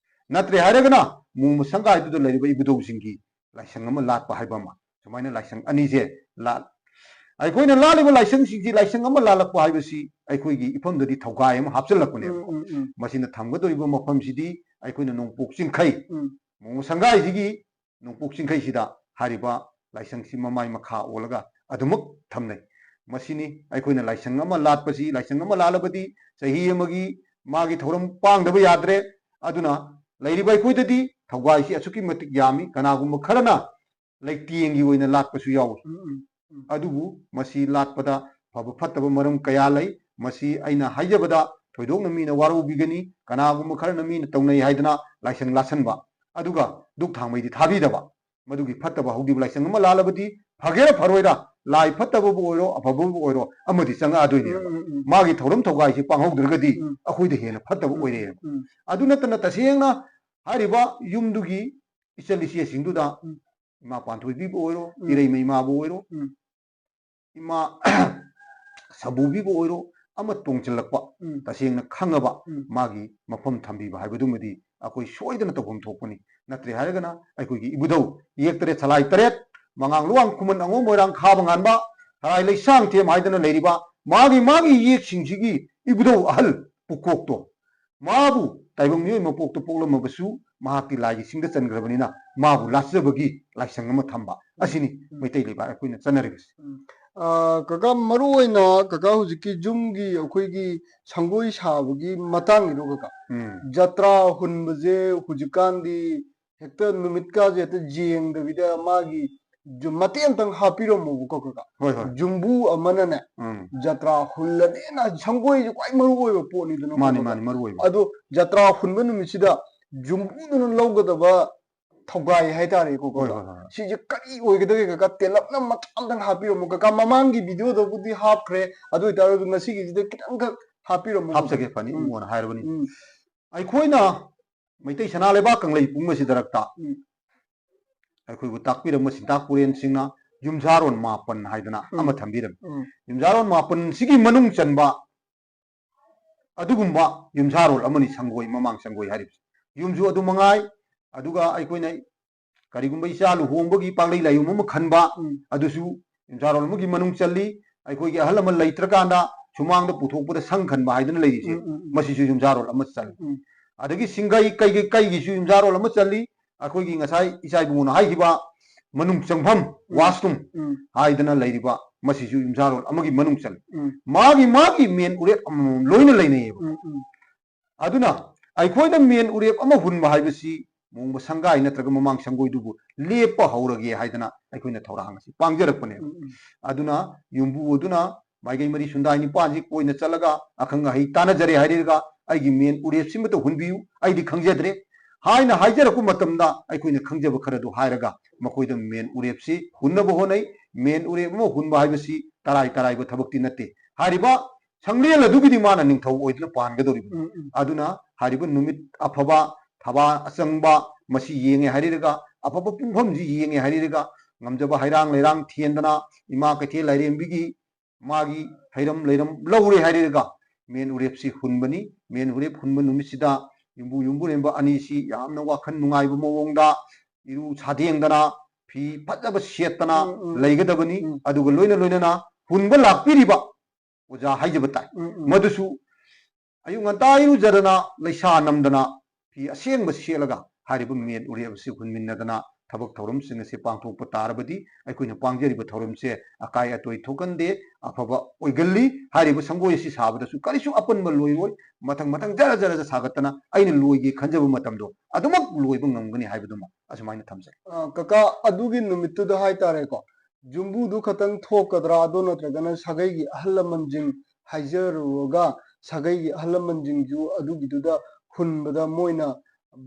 ꯅꯠꯇ꯭ꯔꯦ ꯍꯥꯏꯔꯒꯅ ꯃꯣꯡꯕ ꯁꯪꯒꯥꯏꯗꯨꯗ ꯂꯩꯔꯤꯕ ꯏꯕꯨꯙꯧꯁꯤꯡꯒꯤ ꯂꯥꯏꯁꯪ ꯑꯃ ꯂꯥꯠꯄ ꯍꯥꯏꯕ ꯑꯃ, ꯁꯨꯃꯥꯏꯅ ꯂꯥꯏꯁꯪ ꯑꯅꯤꯁꯦ ꯂꯥꯠ-, ꯑꯩꯈꯣꯏꯅ ꯂꯥꯠꯂꯤꯕ ꯂꯥꯏꯁꯪꯁꯤꯡꯁꯤ, ꯂꯥꯏꯁꯪ ꯑꯃ ꯂꯥꯠꯂꯛꯄ ꯍꯥꯏꯕꯁꯤ ꯑꯩꯈꯣꯏꯒꯤ ꯏꯐꯝꯗꯗꯤ ꯊꯧꯒꯥꯏ ꯑꯃ ꯍꯥꯞꯆꯤꯜꯂꯛꯄꯅꯦꯕ꯫ ꯎꯝ, ꯎꯝ, ꯎꯝ꯫ ꯃꯁꯤꯅ ꯊꯝꯒꯗꯧꯔꯤꯕ ꯃꯐꯝꯁꯤꯗꯤ ꯑꯩꯈꯣꯏꯅ ꯅꯣꯡꯄꯣꯛ ꯆꯤꯡꯈꯩ, ꯎꯝ꯫ ꯃꯣꯡꯕ ꯁꯪꯒꯥꯏꯁꯤꯒꯤ ꯅꯣꯡꯄꯣꯛ ꯆꯤꯡꯈꯩꯁꯤꯗ ꯍꯥꯏꯔꯤꯕ ꯂꯥꯏꯁꯪꯁꯤ ꯃꯃꯥꯏ ꯃꯈꯥ ꯑꯣꯜꯂꯒ ꯑꯗꯨꯃꯛ ꯊꯝꯅꯩ꯫ ꯃꯁꯤꯅꯤ ꯑꯩꯈꯣꯏꯅ ꯂꯥꯏꯁꯪ ꯑꯃ ꯂꯥꯠꯄꯁꯤ, ꯂꯥꯏꯁꯪ ꯑꯃ ꯂꯥꯠꯂꯕꯗꯤ ꯆꯍꯤ ꯑꯃꯒꯤ ꯃꯥꯒꯤ ꯊꯧꯔꯝ ꯄꯥꯡꯗꯕ ꯌꯥꯗ꯭ꯔꯦ꯫ ꯑꯗꯨꯅ ꯂꯩꯔꯤꯕ ꯑꯩꯈꯣꯏꯗꯗꯤ ꯊꯧꯒꯥꯏꯁꯤ ꯑꯁꯨꯛꯀꯤ ꯃꯇꯤꯛ ꯌꯥꯝꯃꯤ꯫ ꯀꯅꯥꯒꯨꯝꯕ ꯈꯔꯅ ꯂꯩꯇꯦꯡꯒꯤ ꯑꯣꯏꯅ ꯂꯥꯠꯄꯁꯨ ꯌꯥꯎꯏ꯫ ꯎꯝ, ꯎꯝ, ꯎꯝ꯫ ꯑꯗꯨꯕꯨ ꯃꯁꯤ ꯂꯥꯠꯄꯗ ꯐꯕ ꯐꯠꯇꯕ ꯃꯔꯝ ꯀꯌꯥ ꯂꯩ꯫ ꯃꯁꯤ ꯑꯩꯅ ꯍꯥꯏꯖꯕꯗ ꯊꯣꯏꯗꯣꯛꯅ ꯃꯤꯅ ꯋꯥꯔꯧꯕꯤꯒꯅꯤ꯫ ꯀꯅꯥꯒꯨꯝꯕ ꯈꯔꯅ ꯃꯤꯅ ꯇꯧꯅꯩ ꯍꯥꯏꯗꯅ ꯂꯥꯏꯁꯪ ꯂꯥꯠꯁꯟꯕ, ꯑꯗꯨꯒ ꯙꯨꯛ ꯊꯥꯡꯃꯩꯗꯤ ꯊꯥꯕꯤꯗꯕ, ꯃꯗꯨꯒꯤ ꯐꯠꯇꯕ ꯍꯧꯈꯤꯕ ꯂꯥꯏꯁꯪ ꯑꯃ ꯂꯥꯜꯂꯕꯗꯤ ꯐꯒꯦꯔꯥ ꯐꯔꯣꯏꯔꯥ, ꯂꯥꯏ ꯐꯠꯇꯕꯕꯨ ꯑꯣꯏꯔꯣ ꯑꯐꯕꯕꯨ ꯑꯣꯏꯔꯣ ꯑꯃꯗꯤ ꯆꯪꯉꯛꯑꯗꯣꯏꯅꯦꯕ꯫ ꯎꯝ, ꯎꯝ, ꯎꯝ꯫ ꯃꯥꯒꯤ ꯊꯧꯔꯝ ꯊꯧꯒꯥꯏꯁꯤ ꯄꯥꯡꯍꯧꯗ꯭ꯔꯒꯗꯤ ꯎꯝ꯫ ꯑꯩꯈꯣꯏꯗ ꯍꯦꯟꯅ ꯐꯠꯇꯕ ꯎꯝ, ꯑꯣꯏꯔꯛꯑꯦꯕ꯫ ꯎꯝ꯫ ꯑꯗꯨ ꯅꯠꯇꯅ ꯇꯁꯦꯡꯅ ꯍꯥꯏꯔꯤꯕ ꯌꯨꯝꯗꯨꯒꯤ ꯏꯆꯜ ꯏꯆꯦꯁꯤꯡꯗꯨꯗ ꯎꯝ꯫ ꯏꯃꯥ ꯄꯥꯟꯊꯣꯏꯕꯤꯕꯨ ꯑꯣꯏꯔꯣ, ꯎꯝ꯫ ꯏꯔꯩꯃ ꯏꯃꯥꯕꯨ ꯑꯣꯏꯔꯣ, ꯎꯝ꯫ ꯏꯃꯥ ꯁꯝꯕꯨꯕꯤꯕꯨ ꯑꯣꯏꯔꯣ, ꯑꯃ ꯇꯣꯡꯁꯤꯜꯂꯛꯄ, ꯎꯝ꯫ ꯇꯁꯦꯡꯅ ꯈꯪꯉꯕ ꯎꯝ꯫ ꯃꯥꯒꯤ ꯃꯐꯝ ꯊꯝꯕꯤꯕ ꯍꯥꯏꯕꯗꯨꯃꯗꯤ ꯑꯩꯈꯣꯏ ꯁꯣꯏꯗꯅ ꯇꯧꯐꯝ ꯊꯣꯛꯄꯅꯤ꯫ ꯅꯠꯇ꯭ꯔꯦ ꯍꯥꯏꯔꯒꯅ ꯑꯩꯈꯣꯏꯒꯤ ꯏꯕꯨꯙꯧ ꯌꯦꯛ ꯇꯔꯦꯠ ꯁꯂꯥꯏ ꯇꯔꯦꯠ, ꯃꯉꯥꯡ ꯂꯨꯋꯥꯡ ꯈꯨꯃꯟ ꯑꯉꯣꯝ ꯃꯣꯏꯔꯥꯡ ꯈꯥ ꯃꯉꯥꯟꯕ, ꯊꯔꯥꯏ ꯂꯩꯁꯥꯡꯊꯦꯝ ꯍꯥꯏꯗꯅ ꯂꯩꯔꯤꯕ ꯃꯥꯒꯤ ꯃꯥꯒꯤ ꯌꯦꯛꯁꯤꯡꯁꯤꯒꯤ ꯏꯕꯨꯙꯧ ꯑꯍꯜ ꯄꯨꯀꯣꯛꯇꯣ, ꯃꯥꯕꯨ ꯇꯥꯏꯕꯪ ꯃꯤꯑꯣꯏ ꯃꯄꯣꯛꯇ ꯄꯣꯛꯂꯝꯃꯕꯁꯨ ꯃꯍꯥꯛꯇꯤ ꯂꯥꯏꯒꯤ ꯁꯤꯡꯗ ꯆꯟꯈ꯭ꯔꯕꯅꯤꯅ ꯃꯥꯕꯨ ꯂꯥꯠꯆꯕꯒꯤ ꯂꯥꯏꯁꯪ ꯑꯃ ꯊꯝꯕ ꯑꯁꯤꯅꯤ ꯎꯝ꯫ ꯃꯩꯇꯩ ꯂꯩꯕꯥꯛ ꯑꯩꯈꯣꯏꯅ ꯆꯠꯅꯔꯤꯕꯁꯤ꯫ ꯎꯝ꯫ ꯑ, ꯀꯀꯥ, ꯃꯔꯨ ꯑꯣꯏꯅ ꯀꯀꯥ ꯍꯧꯖꯤꯛꯀꯤ ꯌꯨꯝꯒꯤ ꯑꯩꯈꯣꯏꯒꯤ ꯁꯪꯒꯣꯏ ꯁꯥꯕꯒꯤ ꯃꯇꯥꯡꯒꯤꯗꯣ ꯀꯀꯥ, ꯎꯝ꯫ ꯖꯇ꯭ꯔꯥ ꯍꯨꯟꯕꯁꯦ ꯍꯧꯖꯤꯛꯀꯥꯟꯗꯤ ꯍꯦꯛꯇ ꯅꯨꯃꯤꯠꯀꯥꯁꯦ ꯍꯦꯛꯇ ꯌꯦꯡꯗꯕꯤꯗ ꯃꯥꯒꯤ ꯖꯨ-, ꯃꯇꯦꯛ ꯑꯃꯇꯪ ꯍꯥꯞꯄꯤꯔꯝꯃꯣꯕꯀꯣ ꯀꯀꯥ꯫ ꯍꯣꯏ, ꯍꯣꯏ꯫ ꯌꯨꯝꯕꯨ ꯑꯃꯅꯅꯦ ꯎꯝ꯫ ꯖꯇ꯭ꯔꯥ ꯍꯨꯜꯂꯅꯦꯅ, ꯁꯪꯒꯣꯏꯁꯦ ꯈ꯭ꯋꯥꯏ ꯃꯔꯨ ꯑꯣꯏꯕ ꯄꯣꯠꯅꯤꯗꯅ ꯃꯥꯅꯤ, ꯀꯀꯥ꯫ ꯃꯥꯅꯤ, ꯃꯔꯨ ꯑꯣꯏꯕ꯫ ꯑꯗꯣ ꯖꯇ꯭ꯔꯥ ꯍꯨꯟꯕ ꯅꯨꯃꯤꯠꯁꯤꯗ ꯌꯨꯝꯕꯨꯗꯨꯅ ꯂꯧꯒꯗꯕ ꯊꯧꯒꯥꯏ ꯍꯥꯏꯇꯥꯔꯦꯀꯣ ꯍꯣꯏ, ꯀꯀꯥ꯫ ꯍꯣꯏ, ꯍꯣꯏ, ꯍꯣꯏ꯫ ꯁꯤꯁꯦ ꯀꯔꯤ ꯑꯣꯏꯒꯗꯒꯦ ꯀꯀꯥ? ꯇꯦꯜꯂꯞꯅ ꯃꯆꯥ ꯑꯝꯇꯪ ꯍꯥꯞꯄꯤꯔꯝꯃꯣ ꯀꯀꯥ꯫ ꯃꯃꯥꯡꯒꯤ ꯚꯤꯗꯤꯑꯣꯗꯕꯨꯗꯤ ꯍꯥꯞꯈ꯭ꯔꯦ, ꯑꯗꯨ ꯑꯣꯏꯇꯥꯔꯒꯁꯨ ꯉꯁꯤꯒꯤꯁꯤꯗ ꯈꯤꯇꯪꯈꯛ ꯍꯥꯞꯄꯤꯔꯝꯃꯣ ꯀꯀꯥ꯫ ꯍꯥꯞꯆꯒꯦ, ꯐꯅꯤ, ꯎꯝ꯫ ꯏꯕꯨꯡꯉꯣꯅ ꯍꯥꯏꯔꯕꯅꯤ꯫ ꯎꯝ꯫ ꯑꯩꯈꯣꯏꯅ ꯃꯩꯇꯩ ꯁꯅꯥ ꯂꯩꯕꯥꯛ ꯀꯪꯂꯩ ꯄꯨꯝꯕꯁꯤꯗꯔꯛꯇ ꯎꯝ꯫ ꯑꯩꯈꯣꯏꯕꯨ ꯇꯥꯛꯄꯤꯔꯝꯕ ꯁꯤꯟꯇꯥꯛ ꯄꯨꯔꯦꯟꯁꯤꯡꯅ ꯌꯨꯝꯁꯥꯔꯣꯟ ꯃꯥꯄꯟ ꯍꯥꯏꯗꯅ ꯎꯝ꯫ ꯑꯃ ꯊꯝꯕꯤꯔꯝꯃꯤ꯫ ꯎꯝ꯫ ꯌꯨꯝꯁꯥꯔꯣꯟ ꯃꯥꯄꯟꯁꯤꯒꯤ ꯃꯅꯨꯡ ꯆꯟꯕ ꯑꯗꯨꯒꯨꯝꯕ ꯌꯨꯝꯁꯥꯔꯣꯜ ꯑꯃꯅꯤ ꯁꯪꯒꯣꯏ, ꯃꯃꯥꯡ ꯁꯪꯒꯣꯏ ꯍꯥꯏꯔꯤꯕꯁꯤ꯫ ꯌꯨꯝꯁꯨ ꯑꯗꯨ ꯃꯉꯥꯏ, ꯑꯗꯨꯒ ꯑꯩꯈꯣꯏꯅ ꯀꯔꯤꯒꯨꯝꯕ ꯏꯆꯥ ꯂꯨꯍꯣꯡꯕꯒꯤ ꯄꯥꯡꯂꯩ ꯂꯥꯏꯌꯨꯝ ꯑꯃ ꯈꯟꯕ, ꯎꯝ꯫ ꯑꯗꯨꯁꯨ ꯌꯨꯝꯁꯥꯔꯣꯜ ꯑꯃꯒꯤ ꯃꯅꯨꯡ ꯆꯜꯂꯤ꯫ ꯑꯩꯈꯣꯏꯒꯤ ꯑꯍꯜ ꯂꯃꯟ ꯂꯩꯇ꯭ꯔꯀꯥꯟꯗ ꯁꯨꯃꯥꯡꯗ ꯄꯨꯊꯣꯛꯄꯗ ꯁꯪ ꯈꯟꯕ ꯍꯥꯏꯗꯅ ꯂꯩꯔꯤꯁꯦ, ꯎꯝ, ꯎꯝ, ꯎꯝ꯫ ꯃꯁꯤꯁꯨ ꯌꯨꯝꯁꯥꯔꯣꯜ ꯑꯃ ꯆꯜꯂꯤ꯫ ꯎꯝ꯫ ꯑꯗꯒꯤ ꯁꯤꯡꯒꯩ ꯀꯩꯒꯤ, ꯀꯩꯒꯤꯁꯨ ꯌꯨꯝꯁꯥꯔꯣꯜ ꯑꯃ ꯆꯜꯂꯤ꯫ ꯑꯩꯈꯣꯏꯒꯤ ꯉꯁꯥꯏ ꯏꯆꯥ ꯏꯕꯨꯡꯉꯣꯅ ꯍꯥꯏꯈꯤꯕ ꯃꯅꯨꯡ ꯆꯪꯐꯝ, ꯎꯝ꯫ Washroom ꯎꯝ꯫ ꯍꯥꯏꯗꯅ ꯂꯩꯔꯤꯕ, ꯃꯁꯤꯁꯨ ꯌꯨꯝꯁꯥꯔꯣꯜ ꯑꯃꯒꯤ ꯃꯅꯨꯡ ꯆꯜꯂꯤ꯫ ꯎꯝ꯫ ꯃꯥꯒꯤ, ꯃꯥꯒꯤ ꯃꯦꯟ ꯎꯔꯦꯞ ꯑꯃꯃꯝ ꯂꯣꯏꯅ ꯂꯩꯅꯩꯌꯦꯕ꯫ ꯎꯝ, ꯎꯝ꯫ ꯑꯗꯨꯅ ꯑꯩꯈꯣꯏꯅ ꯃꯦꯟ ꯎꯔꯦꯞ ꯑꯃ ꯍꯨꯟꯕ ꯍꯥꯏꯕꯁꯤ ꯃꯣꯡꯕ ꯁꯪꯒꯥꯏ ꯅꯠꯇ꯭ꯔꯒ ꯃꯃꯥꯡ ꯁꯪꯒꯣꯏꯗꯨꯕꯨ ꯂꯦꯞꯄ ꯍꯧꯔꯒꯦ ꯍꯥꯏꯗꯅ ꯑꯩꯈꯣꯏꯅ ꯊꯧꯔꯥꯡ ꯑꯁꯤ ꯄꯥꯡꯖꯔꯛꯄꯅꯦꯕ꯫ ꯎꯝ, ꯎꯝ꯫ ꯑꯗꯨꯅ ꯌꯨꯝꯕꯨ ꯑꯗꯨꯅ ꯃꯥꯏꯀꯩ ꯃꯔꯤ ꯁꯨꯟꯗꯥꯏ ꯅꯤꯄꯥꯟꯁꯤ ꯀꯣꯏꯅ ꯆꯠꯂꯒ ꯑꯈꯪ ꯑꯍꯩ ꯇꯥꯟꯅꯖꯔꯦ ꯍꯥꯏꯔꯒ ꯑꯩꯒꯤ ꯃꯦꯟ ꯎꯔꯦꯞꯁꯤꯃꯇ ꯍꯨꯟꯕꯤꯌꯨ, ꯑꯩꯗꯤ ꯈꯪꯖꯗ꯭ꯔꯦ ꯍꯥꯏꯅ ꯍꯥꯏꯖꯔꯛꯄ ꯃꯇꯝꯗ ꯑꯩꯈꯣꯏꯅ ꯈꯪꯖꯕ ꯈꯔꯗꯨ ꯍꯥꯏꯔꯒ ꯃꯈꯣꯏꯗ ꯃꯦꯟ ꯎꯔꯦꯞꯁꯤ ꯍꯨꯟꯅꯕ ꯍꯣꯠꯅꯩ꯫ ꯃꯦꯟ ꯎꯔꯦꯞ ꯑꯃ ꯍꯨꯟꯕ ꯍꯥꯏꯕꯁꯤ ꯇꯔꯥꯏ ꯇꯔꯥꯏꯕ ꯊꯕꯛꯇꯤ ꯅꯠꯇꯦ꯫ ꯍꯥꯏꯔꯤꯕ ꯁꯪꯂꯦꯟ ꯑꯗꯨꯒꯤꯗꯤ ꯃꯥꯅ ꯅꯤꯡꯊꯧ ꯑꯣꯏꯗꯨꯅ ꯄꯥꯟꯒꯗꯧꯔꯤꯕꯅꯤ꯫ ꯎꯝ, ꯎꯝ꯫ ꯑꯗꯨꯅ ꯍꯥꯏꯔꯤꯕ ꯅꯨꯃꯤꯠ ꯑꯐꯕ, ꯊꯕꯥ ꯑꯆꯪꯕ ꯃꯁꯤ ꯌꯦꯡꯉꯦ ꯍꯥꯏꯔꯤꯔꯒ, ꯑꯐꯕ ꯄꯨꯡꯐꯝꯁꯤ ꯌꯦꯡꯉꯦ ꯍꯥꯏꯔꯤꯔꯒ, ꯉꯝꯖꯕ ꯍꯩꯔꯥꯡ ꯂꯩꯔꯥꯡ ꯊꯦꯟꯗꯅ ꯏꯃꯥ ꯀꯩꯊꯦꯜ ꯂꯥꯏꯔꯦꯝꯕꯤꯒꯤ ꯃꯥꯒꯤ ꯍꯩꯔꯝ ꯂꯩꯔꯝ ꯂꯧꯔꯦ ꯍꯥꯏꯔꯤꯔꯒ ꯃꯦꯟ ꯎꯔꯦꯞꯁꯤ ꯍꯨꯟꯕꯅꯤ꯫ ꯃꯦꯟ ꯎꯔꯦꯞ ꯍꯨꯟꯕ ꯅꯨꯃꯤꯠꯁꯤꯗ ꯌꯨꯝꯕꯨ ꯌꯨꯝꯕꯨꯔꯦꯝꯕ ꯑꯅꯤꯁꯤ ꯌꯥꯝꯅ ꯋꯥꯈꯜ ꯅꯨꯡꯉꯥꯏꯕ ꯃꯑꯣꯡꯗ ꯏꯔꯨ ꯁꯥꯗꯦꯡꯗꯅ ꯐꯤ ꯐꯖꯕ ꯁꯦꯠꯇꯅ ꯎꯝ, ꯎꯝ꯫ ꯂꯩꯒꯗꯕꯅꯤ꯫ ꯎꯝ꯫ ꯑꯗꯨꯒ ꯂꯣꯏꯅ ꯂꯣꯏꯅꯅ ꯍꯨꯟꯕ ꯂꯥꯛꯄꯤꯔꯤꯕ ꯑꯣꯖꯥ ꯍꯥꯏꯖꯕ ꯇꯥꯏ꯫ ꯎꯝ, ꯎꯝ꯫ ꯃꯗꯨꯁꯨ ꯑꯌꯨꯛ ꯉꯟꯇꯥ ꯏꯔꯨꯖꯗꯅ ꯂꯩꯁꯥ ꯅꯝꯗꯅ ꯐꯤ ꯑꯁꯦꯡꯕ ꯁꯦꯠꯂꯒ ꯍꯥꯏꯔꯤꯕ ꯃꯦꯟ ꯎꯔꯦꯞ ꯑꯁꯤ ꯍꯨꯟꯃꯤꯟꯅꯗꯅ ꯊꯕꯛ ꯊꯧꯔꯝꯁꯤꯡ ꯑꯁꯤ ꯄꯥꯡꯊꯣꯛꯄ ꯇꯥꯔꯕꯗꯤ ꯑꯩꯈꯣꯏꯅ ꯄꯥꯡꯖꯔꯤꯕ ꯊꯧꯔꯝꯁꯦ ꯑꯀꯥꯏ ꯑꯇꯣꯏ ꯊꯣꯛꯍꯟꯗꯦ, ꯑꯐꯕ ꯑꯣꯏꯒꯜꯂꯤ꯫ ꯍꯥꯏꯔꯤꯕ ꯁꯪꯒꯣꯏ ꯑꯁꯤ ꯁꯥꯕꯗꯁꯨ ꯀꯔꯤꯁꯨ ꯑꯄꯟꯕ ꯂꯣꯏꯔꯣꯏ꯫ ꯃꯊꯪ ꯃꯊꯪ ꯖꯔ ꯖꯔ ꯖꯔ ꯁꯥꯒꯠꯇꯅ ꯑꯩꯅ ꯂꯣꯏꯒꯦ ꯈꯟꯖꯕ ꯃꯇꯝꯗꯣ ꯑꯗꯨꯃꯛ ꯂꯣꯏꯕ ꯉꯝꯒꯅꯤ ꯍꯥꯏꯕꯗꯨꯃ ꯑꯁꯨꯃꯥꯏꯅ ꯊꯝꯖꯒꯦ꯫ ꯑ, ꯀꯀꯥ, ꯑꯗꯨꯒꯤ ꯅꯨꯃꯤꯠꯇꯨꯗ ꯍꯥꯏꯇꯥꯔꯦꯀꯣ, ꯌꯨꯝꯕꯨꯗꯨ ꯈꯛꯇꯪ ꯊꯣꯛꯀꯗ꯭ꯔꯥ, ꯑꯗꯨ ꯅꯠꯇ꯭ꯔꯒꯅ ꯁꯥꯒꯩꯒꯤ ꯑꯍꯜ ꯂꯃꯟꯁꯤꯡ ꯍꯥꯏꯖꯔꯨꯔꯒ ꯁꯥꯒꯩꯒꯤ ꯑꯍꯜ ꯂꯃꯟꯁꯤꯡꯁꯨ ꯑꯗꯨꯒꯤꯗꯨꯗ ꯍꯨꯟꯕꯗ ꯃꯣꯏꯅ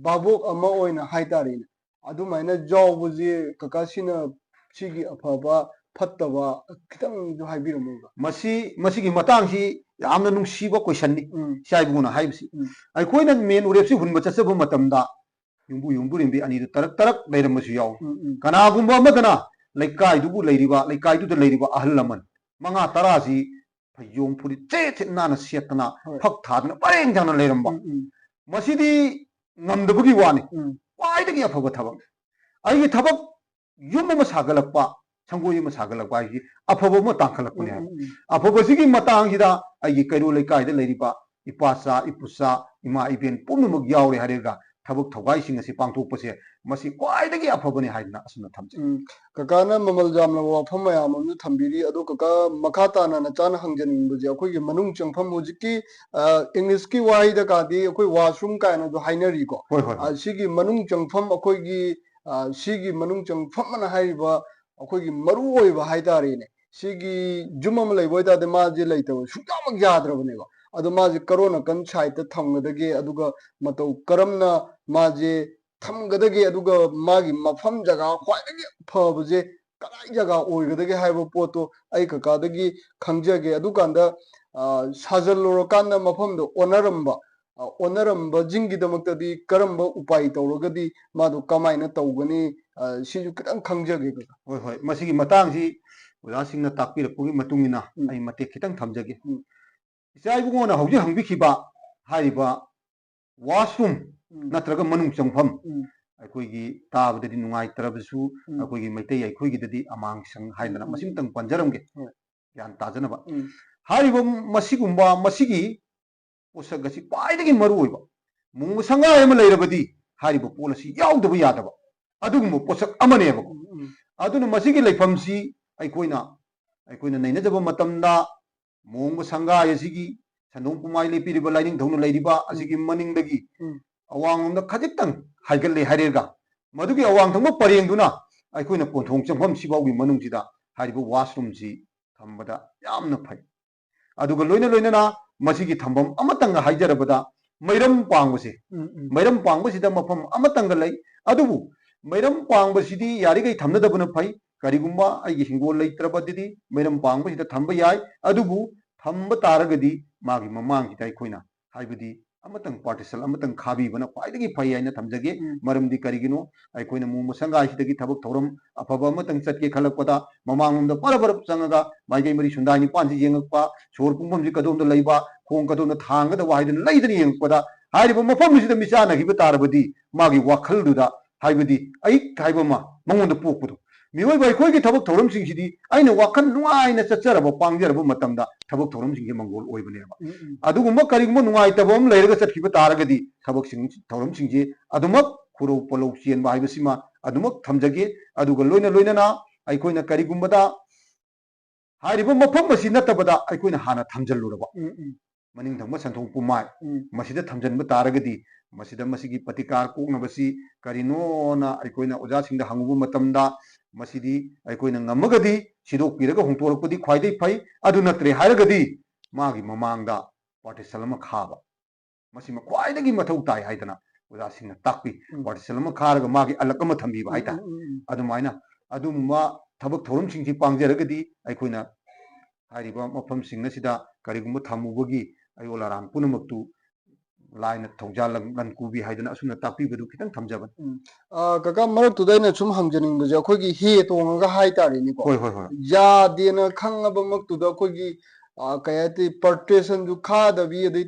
ꯚꯥꯕꯣꯛ ꯑꯃ ꯑꯣꯏꯅ ꯍꯥꯏꯇꯥꯔꯦꯅꯦ, ꯑꯗꯨꯃꯥꯏꯅ ꯌꯥꯎꯕꯁꯦ ꯀꯀꯥ ꯁꯤꯅ ꯁꯤꯒꯤ ꯑꯐꯕ ꯐꯠꯇꯕ ꯈꯤꯇꯪꯁꯨ ꯍꯥꯏꯕꯤꯔꯝꯃꯨꯕ꯫ ꯃꯁꯤ, ꯃꯁꯤꯒꯤ ꯃꯇꯥꯡꯁꯤ ꯌꯥꯝꯅ ꯅꯨꯡꯁꯤꯕ ꯀꯣꯏꯁꯟꯅꯤ, ꯎꯝ꯫ ꯏꯆꯥ ꯏꯕꯨꯡꯉꯣꯅ ꯍꯥꯏꯕꯁꯤ꯫ ꯎꯝ꯫ ꯑꯩꯈꯣꯏꯅ ꯃꯦꯟ ꯎꯔꯦꯞꯁꯤ ꯍꯨꯟꯕ ꯆꯠꯆꯕ ꯃꯇꯝꯗ ꯌꯨꯝꯕꯨ ꯌꯨꯝꯕꯨꯔꯦꯝꯕꯤ ꯑꯅꯤꯗꯨ ꯇꯔꯛ ꯇꯔꯛ ꯂꯩꯔꯝꯕꯁꯨ ꯌꯥꯎꯏ꯫ ꯎꯝ, ꯎꯝ꯫ ꯀꯅꯥꯒꯨꯝꯕ ꯑꯃꯗꯅ ꯂꯩꯀꯥꯏꯗꯨꯕꯨ ꯂꯩꯔꯤꯕ, ꯂꯩꯀꯥꯏꯗꯨꯗ ꯂꯩꯔꯤꯕ ꯑꯍꯜ ꯂꯃꯟ ꯃꯉꯥ ꯇꯔꯥꯁꯤ ꯐꯩꯖꯣꯝ ꯐꯨꯔꯤꯠ ꯆꯦꯠ ꯆꯦꯠ ꯅꯥꯟꯅ ꯁꯦꯠꯇꯅ ꯍꯣꯏ꯫ ꯐꯛ ꯊꯥꯗꯅ ꯄꯔꯦꯡ ꯁꯥꯡꯅ ꯂꯩꯔꯝꯕ꯫ ꯎꯝ, ꯎꯝ꯫ ꯃꯁꯤꯗꯤ ꯉꯝꯗꯕꯒꯤ ꯋꯥꯅꯤ꯫ ꯎꯝ꯫ ꯈ꯭ꯋꯥꯏꯗꯒꯤ ꯑꯐꯕ ꯊꯕꯛ꯫ ꯑꯩꯒꯤ ꯊꯕꯛ ꯌꯨꯝ ꯑꯃ ꯁꯥꯒꯠꯂꯛꯄ, ꯁꯪꯒꯣꯏ ꯑꯃ ꯁꯥꯒꯠꯂꯛꯄ ꯍꯥꯏꯁꯤ ꯑꯐꯕ ꯑꯃ ꯇꯥꯡꯈꯠꯂꯛꯄꯅꯦ ꯎꯝ, ꯍꯥꯏꯕ꯫ ꯎꯝ, ꯎꯝ꯫ ꯑꯐꯕꯁꯤꯒꯤ ꯃꯇꯥꯡꯁꯤꯗ ꯑꯩꯒꯤ ꯀꯩꯔꯣꯜ ꯂꯩꯀꯥꯏꯗ ꯂꯩꯔꯤꯕ ꯏꯄꯥꯆꯥ, ꯏꯄꯨꯆꯥ, ꯏꯃꯥ ꯏꯕꯦꯟ ꯄꯨꯝꯅꯃꯛ ꯌꯥꯎꯔꯦ ꯍꯥꯏꯔꯒ ꯊꯕꯛ ꯊꯧꯒꯥꯏꯁꯤꯡ ꯑꯁꯤ ꯄꯥꯡꯊꯣꯛꯄꯁꯦ ꯃꯁꯤ ꯈ꯭ꯋꯥꯏꯗꯒꯤ ꯑꯐꯕꯅꯤ ꯍꯥꯏꯗꯅ ꯑꯁꯨꯝꯅ ꯊꯝꯖꯩ꯫ ꯎꯝ, ꯀꯀꯥꯅ ꯃꯃꯜ ꯌꯥꯝꯂꯕ ꯋꯥꯐꯝ ꯃꯌꯥꯝ ꯑꯃꯁꯨ ꯊꯝꯕꯤꯔꯤ꯫ ꯑꯗꯣ ꯀꯀꯥ, ꯃꯈꯥ ꯇꯥꯅ ꯅꯆꯥꯅ ꯍꯪꯖꯅꯤꯡꯕꯁꯦ, ꯑꯩꯈꯣꯏꯒꯤ ꯃꯅꯨꯡ ꯆꯪꯐꯝ, ꯍꯧꯖꯤꯛꯀꯤ, ꯑ, English ꯀꯤ ꯋꯥꯍꯩꯗ ꯀꯥꯗꯤ ꯑꯩꯈꯣꯏ washroom ꯀꯥꯏꯅꯁꯨ ꯍꯥꯏꯅꯔꯤꯀꯣ꯫ ꯍꯣꯏ, ꯍꯣꯏ, ꯍꯣꯏ꯫ ꯑ, ꯁꯤꯒꯤ ꯃꯅꯨꯡ ꯆꯪꯐꯝ, ꯑꯩꯈꯣꯏꯒꯤ, ꯑ, ꯁꯤꯒꯤ ꯃꯅꯨꯡ ꯆꯪꯐꯝ ꯑꯅ ꯍꯥꯏꯔꯤꯕ ꯑꯩꯈꯣꯏꯒꯤ ꯃꯔꯨ ꯑꯣꯏꯕ ꯍꯥꯏꯇꯥꯔꯦꯅꯦ, ꯁꯤꯒꯤ ꯌꯨꯝ ꯑꯃ ꯂꯩꯕ ꯑꯣꯏꯇꯥꯔꯗꯤ ꯃꯥꯁꯦ ꯂꯩꯇꯕ ꯁꯨꯡꯌꯥꯃꯛ ꯌꯥꯗ꯭ꯔꯕꯅꯦꯕ꯫ ꯑꯗꯣ ꯃꯥꯁꯦ ꯀꯔꯣꯝ ꯅꯥꯀꯟ side ꯇ ꯊꯝꯒꯗꯒꯦ, ꯑꯗꯨꯒ ꯃꯇꯧ ꯀꯔꯝꯅ ꯃꯥꯁꯦ ꯊꯝꯒꯗꯒꯦ, ꯑꯗꯨꯒ ꯃꯥꯒꯤ ꯃꯐꯝ ꯖꯒꯥ ꯈ꯭ꯋꯥꯏꯗꯒꯤ ꯐꯕꯁꯦ ꯀꯗꯥꯏ ꯖꯒꯥ ꯑꯣꯏꯒꯗꯒꯦ ꯍꯥꯏꯕ ꯄꯣꯠꯇꯣ ꯑꯩ ꯀꯀꯥꯗꯒꯤ ꯈꯪꯖꯒꯦ꯫ ꯑꯗꯨꯀꯥꯟꯗ, ꯑ, ꯁꯥꯖꯜꯂꯨꯔꯀꯥꯟꯗ ꯃꯐꯝꯗꯣ ꯑꯣꯟꯅꯔꯝꯕ, ꯑ, ꯑꯣꯟꯅꯔꯝꯕꯁꯤꯡꯒꯤꯗꯃꯛꯇꯗꯤ ꯀꯔꯝꯕ ꯎꯄꯥꯏ ꯇꯧꯔꯒꯗꯤ ꯃꯥꯗꯣ ꯀꯃꯥꯏꯅ ꯇꯧꯒꯅꯤ? ꯑ, ꯁꯤꯁꯨ ꯈꯤꯇꯪ ꯈꯪꯖꯒꯦ ꯀꯀꯥ꯫ ꯍꯣꯏ, ꯍꯣꯏ, ꯃꯁꯤꯒꯤ ꯃꯇꯥꯡꯁꯤ ꯑꯣꯖꯥꯁꯤꯡꯅ ꯇꯥꯛꯄꯤꯔꯛꯄꯒꯤ ꯃꯇꯨꯡ ꯏꯟꯅ ꯎꯝ꯫ ꯑꯩ ꯃꯇꯦꯛ ꯈꯤꯇꯪ ꯊꯝꯖꯒꯦ꯫ ꯎꯝ꯫ ꯏꯆꯥ ꯏꯕꯨꯡꯉꯣꯅ ꯍꯧꯖꯤꯛ ꯍꯪꯕꯤꯈꯤꯕ ꯍꯥꯏꯔꯤꯕ washroom ꯎꯝ꯫ ꯅꯠꯇ꯭ꯔꯒ ꯃꯅꯨꯡ ꯆꯪꯐꯝ, ꯎꯝ꯫ ꯑꯩꯈꯣꯏꯒꯤ ꯇꯥꯕꯗꯗꯤ ꯅꯨꯡꯉꯥꯏꯇ꯭ꯔꯕꯁꯨ, ꯎꯝ꯫ ꯑꯩꯈꯣꯏꯒꯤ ꯃꯩꯇꯩ ꯑꯩꯈꯣꯏꯒꯤꯗꯗꯤ ꯑꯃꯥꯡꯁꯪ ꯍꯥꯏꯗꯅ ꯎꯝ, ꯎꯝ, ꯃꯁꯤꯃꯇꯪ ꯎꯝ꯫ ꯄꯟꯖꯔꯝꯒꯦ, ꯍꯣꯏ꯫ ꯒ꯭ꯌꯥꯟ ꯇꯥꯖꯅꯕ꯫ ꯎꯝ꯫ ꯍꯥꯏꯔꯤꯕ ꯃꯁꯤꯒꯨꯝꯕ, ꯃꯁꯤꯒꯤ ꯄꯣꯠꯁꯛ ꯑꯁꯤ ꯈ꯭ꯋꯥꯏꯗꯒꯤ ꯃꯔꯨ ꯑꯣꯏꯕ, ꯃꯣꯡꯕ ꯁꯪꯒꯥꯏ ꯑꯃ ꯂꯩꯔꯕꯗꯤ ꯍꯥꯏꯔꯤꯕ ꯄꯣꯠ ꯑꯁꯤ ꯌꯥꯎꯗꯕ ꯌꯥꯗꯕ ꯑꯗꯨꯒꯨꯝꯕ ꯄꯣꯠꯁꯛ ꯑꯃꯅꯦꯕꯀꯣ꯫ ꯎꯝ, ꯎꯝ꯫ ꯑꯗꯨꯅ ꯃꯁꯤꯒꯤ ꯂꯩꯐꯝꯁꯤ ꯑꯩꯈꯣꯏꯅ, ꯑꯩꯈꯣꯏꯅ ꯅꯩꯅꯖꯕ ꯃꯇꯝꯗ ꯃꯣꯡꯕ ꯁꯪꯒꯥꯏ ꯑꯁꯤꯒꯤ ꯁꯟꯗꯣꯡ ꯄꯨꯃꯥꯏ ꯂꯦꯞꯄꯤꯔꯤꯕ ꯂꯥꯏꯅꯤꯡꯊꯧꯅ ꯂꯩꯔꯤꯕ ꯑꯁꯤꯒꯤ ꯃꯅꯤꯡꯗꯒꯤ ꯎꯝ꯫ ꯑꯋꯥꯡꯂꯣꯝꯗ ꯈꯖꯤꯛꯇꯪ ꯍꯥꯏꯒꯠꯂꯦ ꯍꯥꯏꯔꯒ, ꯃꯗꯨꯒꯤ ꯑꯋꯥꯡ ꯊꯪꯕ ꯄꯔꯦꯡꯗꯨꯅ ꯑꯩꯈꯣꯏꯅ ꯀꯣꯟꯊꯣꯡ ꯆꯪꯐꯝ ꯁꯤꯐꯥꯎꯒꯤ ꯃꯅꯨꯡꯁꯤꯗ ꯍꯥꯏꯔꯤꯕ washroom ꯁꯤ ꯊꯝꯕꯗ ꯌꯥꯝꯅ ꯐꯩ꯫ ꯑꯗꯨꯒ ꯂꯣꯏꯅ ꯂꯣꯏꯅꯅ ꯃꯁꯤꯒꯤ ꯊꯝꯐꯝ ꯑꯃꯇꯪꯒ ꯍꯥꯏꯖꯔꯕꯗ, ꯃꯩꯔꯝ ꯄꯥꯡꯕꯁꯦ, ꯎꯝ, ꯎꯝ꯫ ꯃꯩꯔꯝ ꯄꯥꯡꯕꯁꯤꯗ ꯃꯐꯝ ꯑꯃꯇꯪꯒ ꯂꯩ꯫ ꯑꯗꯨꯕꯨ ꯃꯩꯔꯝ ꯄꯥꯡꯕꯁꯤꯗꯤ ꯌꯥꯔꯤꯈꯩ ꯊꯝꯅꯗꯕꯅ ꯐꯩ꯫ ꯀꯔꯤꯒꯨꯝꯕ ꯑꯩꯒꯤ ꯍꯤꯡꯒꯣꯜ ꯂꯩꯇ꯭ꯔꯕꯗꯗꯤ ꯃꯩꯔꯝ ꯄꯥꯡꯕꯁꯤꯗ ꯊꯝꯕ ꯌꯥꯏ꯫ ꯑꯗꯨꯕꯨ ꯊꯝꯕ ꯇꯥꯔꯒꯗꯤ ꯃꯥꯒꯤ ꯃꯃꯥꯡꯁꯤꯗ ꯑꯩꯈꯣꯏꯅ, ꯍꯥꯏꯕꯗꯤ ꯑꯃꯇꯪ partition ꯑꯃꯇꯪ ꯈꯥꯕꯤꯕꯅ ꯈ꯭ꯋꯥꯏꯗꯒꯤ ꯐꯩ ꯍꯥꯏꯅ ꯊꯝꯖꯒꯦ꯫ ꯎꯝ꯫ ꯃꯔꯝꯗꯤ ꯀꯔꯤꯒꯤꯅꯣ, ꯑꯩꯈꯣꯏꯅ ꯃꯣꯡꯕ ꯁꯪꯒꯥꯏꯁꯤꯗꯒꯤ ꯊꯕꯛ ꯊꯧꯔꯝ ꯑꯐꯕ ꯑꯃꯇꯪ ꯆꯠꯀꯦ ꯈꯜꯂꯛꯄꯗ ꯃꯃꯥꯡꯂꯣꯝꯗ ꯕꯔ ꯕꯔ ꯆꯪꯉꯒ ꯃꯥꯏꯀꯩ ꯃꯔꯤ ꯁꯨꯟꯗꯥꯏ ꯅꯤꯄꯥꯟꯁꯤ ꯌꯦꯡꯉꯛꯄ, ꯁꯣꯔ ꯄꯨꯡꯐꯝꯁꯤ ꯀꯗꯣꯝꯗ ꯂꯩꯕ, ꯈꯣꯡ ꯀꯗꯣꯝꯗ ꯊꯥꯡꯒꯗꯕ ꯍꯥꯏꯗꯅ ꯂꯩꯗꯅ ꯌꯦꯡꯉꯛꯄꯗ, ꯍꯥꯏꯔꯤꯕ ꯃꯐꯝꯁꯤꯗ ꯃꯤꯆꯥꯟꯅꯈꯤꯕ ꯇꯥꯔꯕꯗꯤ ꯃꯥꯒꯤ ꯋꯥꯈꯜꯗꯨꯗ, ꯍꯥꯏꯕꯗꯤ ꯑꯏꯛ ꯍꯥꯏꯕ ꯑꯃ ꯃꯉꯣꯟꯗ ꯄꯣꯛꯄꯗꯣ, ꯃꯤꯑꯣꯏꯕ ꯑꯩꯈꯣꯏꯒꯤ ꯊꯕꯛ ꯊꯧꯔꯝꯁꯤꯡꯁꯤꯗꯤ ꯑꯩꯅ ꯋꯥꯈꯜ ꯅꯨꯡꯉꯥꯏꯅ ꯆꯠꯆꯔꯕ, ꯄꯥꯡꯖꯔꯕ ꯃꯇꯝꯗ ꯊꯕꯛ ꯊꯧꯔꯝꯁꯤꯡꯁꯦ ꯃꯪꯒꯣꯜ ꯑꯣꯏꯕꯅꯦꯕ꯫ ꯎꯝ, ꯎꯝ꯫ ꯑꯗꯨꯒꯨꯝꯕ ꯀꯔꯤꯒꯨꯝꯕ ꯅꯨꯡꯉꯥꯏꯇꯕ ꯑꯃ ꯂꯩꯔꯒ ꯆꯠꯈꯤꯕ ꯇꯥꯔꯒꯗꯤ ꯊꯕꯛꯁꯤꯡ, ꯊꯧꯔꯝꯁꯤꯡꯁꯦ ꯑꯗꯨꯃꯛ ꯈꯨꯔꯧ ꯄꯣꯂꯧ ꯆꯦꯟꯕ ꯍꯥꯏꯕꯁꯤꯃ ꯑꯗꯨꯃꯛ ꯊꯝꯖꯒꯦ꯫ ꯑꯗꯨꯒ ꯂꯣꯏꯅ ꯂꯣꯏꯅꯅ ꯑꯩꯈꯣꯏꯅ ꯀꯔꯤꯒꯨꯝꯕꯗ ꯍꯥꯏꯔꯤꯕ ꯃꯐꯝ ꯑꯁꯤ ꯅꯠꯇꯕꯗ ꯑꯩꯈꯣꯏꯅ ꯍꯥꯟꯅ ꯊꯝꯖꯤꯜꯂꯨꯔꯕ ꯎꯝ, ꯎꯝ, ꯃꯅꯤꯡ ꯊꯪꯕ ꯁꯟꯊꯣꯡ ꯄꯨꯝꯃꯥꯏ ꯎꯝ꯫ ꯃꯁꯤꯗ ꯊꯝꯖꯤꯟꯕ ꯇꯥꯔꯒꯗꯤ ꯃꯁꯤꯗ ꯃꯁꯤꯒꯤ ꯄ꯭ꯔꯇꯤꯀꯥꯔ ꯀꯣꯛꯅꯕꯁꯤ ꯀꯔꯤꯅꯣꯅ ꯑꯩꯈꯣꯏꯅ ꯑꯣꯖꯥꯁꯤꯡꯗ ꯍꯪꯉꯨꯕ ꯃꯇꯝꯗ ꯃꯁꯤꯗꯤ ꯑꯩꯈꯣꯏꯅ ꯉꯝꯃꯒꯗꯤ ꯁꯤꯗꯣꯛꯄꯤꯔꯒ ꯍꯣꯡꯗꯣꯔꯛꯄꯗꯤ ꯈ꯭ꯋꯥꯏꯗꯒꯤ ꯐꯩ꯫ ꯑꯗꯨ ꯅꯠꯇ꯭ꯔꯦ ꯍꯥꯏꯔꯒꯗꯤ ꯃꯥꯒꯤ ꯃꯃꯥꯡꯗ ꯄꯥꯔꯇꯤꯁꯟ ꯑꯃ ꯈꯥꯕ, ꯃꯁꯤꯃ ꯈ꯭ꯋꯥꯏꯗꯒꯤ ꯃꯊꯧ ꯇꯥꯏ ꯍꯥꯏꯗꯅ ꯑꯣꯖꯥꯁꯤꯡꯅ ꯇꯥꯛꯄꯤ꯫ ꯎꯝ꯫ ꯄꯥꯔꯇꯤꯁꯟ ꯑꯃ ꯈꯥꯔꯒ ꯃꯥꯒꯤ ꯑꯂꯛ ꯑꯃ ꯊꯝꯕꯤꯕ ꯎꯝ, ꯍꯥꯏꯇꯥꯔꯦ꯫ ꯎꯝ, ꯎꯝ, ꯎꯝ꯫ ꯑꯗꯨꯃꯥꯏꯅ ꯑꯗꯨꯒꯨꯝꯕ ꯊꯕꯛ ꯊꯧꯔꯝꯁꯤꯡꯁꯤ ꯄꯥꯡꯖꯔꯒꯗꯤ ꯑꯩꯈꯣꯏꯅ ꯍꯥꯏꯔꯤꯕ ꯃꯐꯝꯁꯤꯡ ꯑꯁꯤꯗ ꯀꯔꯤꯒꯨꯝꯕ ꯊꯝꯃꯨꯕꯒꯤ ꯑꯌꯣꯜ ꯑꯔꯥꯟ ꯄꯨꯝꯅꯃꯛꯇꯨ ꯂꯥꯏꯅ ꯊꯧꯖꯥꯜ ꯂꯪ-, ꯂꯟ ꯀꯨꯕꯤ ꯍꯥꯏꯗꯅ ꯑꯁꯨꯝꯅ ꯇꯥꯛꯄꯤꯕꯗꯨ ꯈꯤꯇꯪ ꯊꯝꯖꯕꯅꯤ꯫ ꯎꯝ꯫ ꯑ, ꯀꯀꯥ, ꯃꯔꯛꯇꯨꯗ ꯑꯩꯅ ꯁꯨꯝ ꯍꯪꯖꯅꯤꯡꯕꯁꯦ, ꯑꯩꯈꯣꯏꯒꯤ ꯍꯦ ꯇꯣꯡꯉꯒ ꯍꯥꯏꯇꯥꯔꯦꯅꯦꯀꯣ, ꯍꯣꯏ, ꯍꯣꯏ, ꯍꯣꯏ꯫ ꯌꯥꯗꯦꯅ ꯈꯪꯉꯕꯃꯛꯇꯨꯗ ꯑꯩꯈꯣꯏꯒꯤ, ꯑ, ꯀꯩ ꯍꯥꯏꯇꯥꯔꯦ, ꯄꯥꯔꯇꯤꯁꯟꯁꯨ ꯈꯥꯗꯕꯤ, ꯑꯗꯩ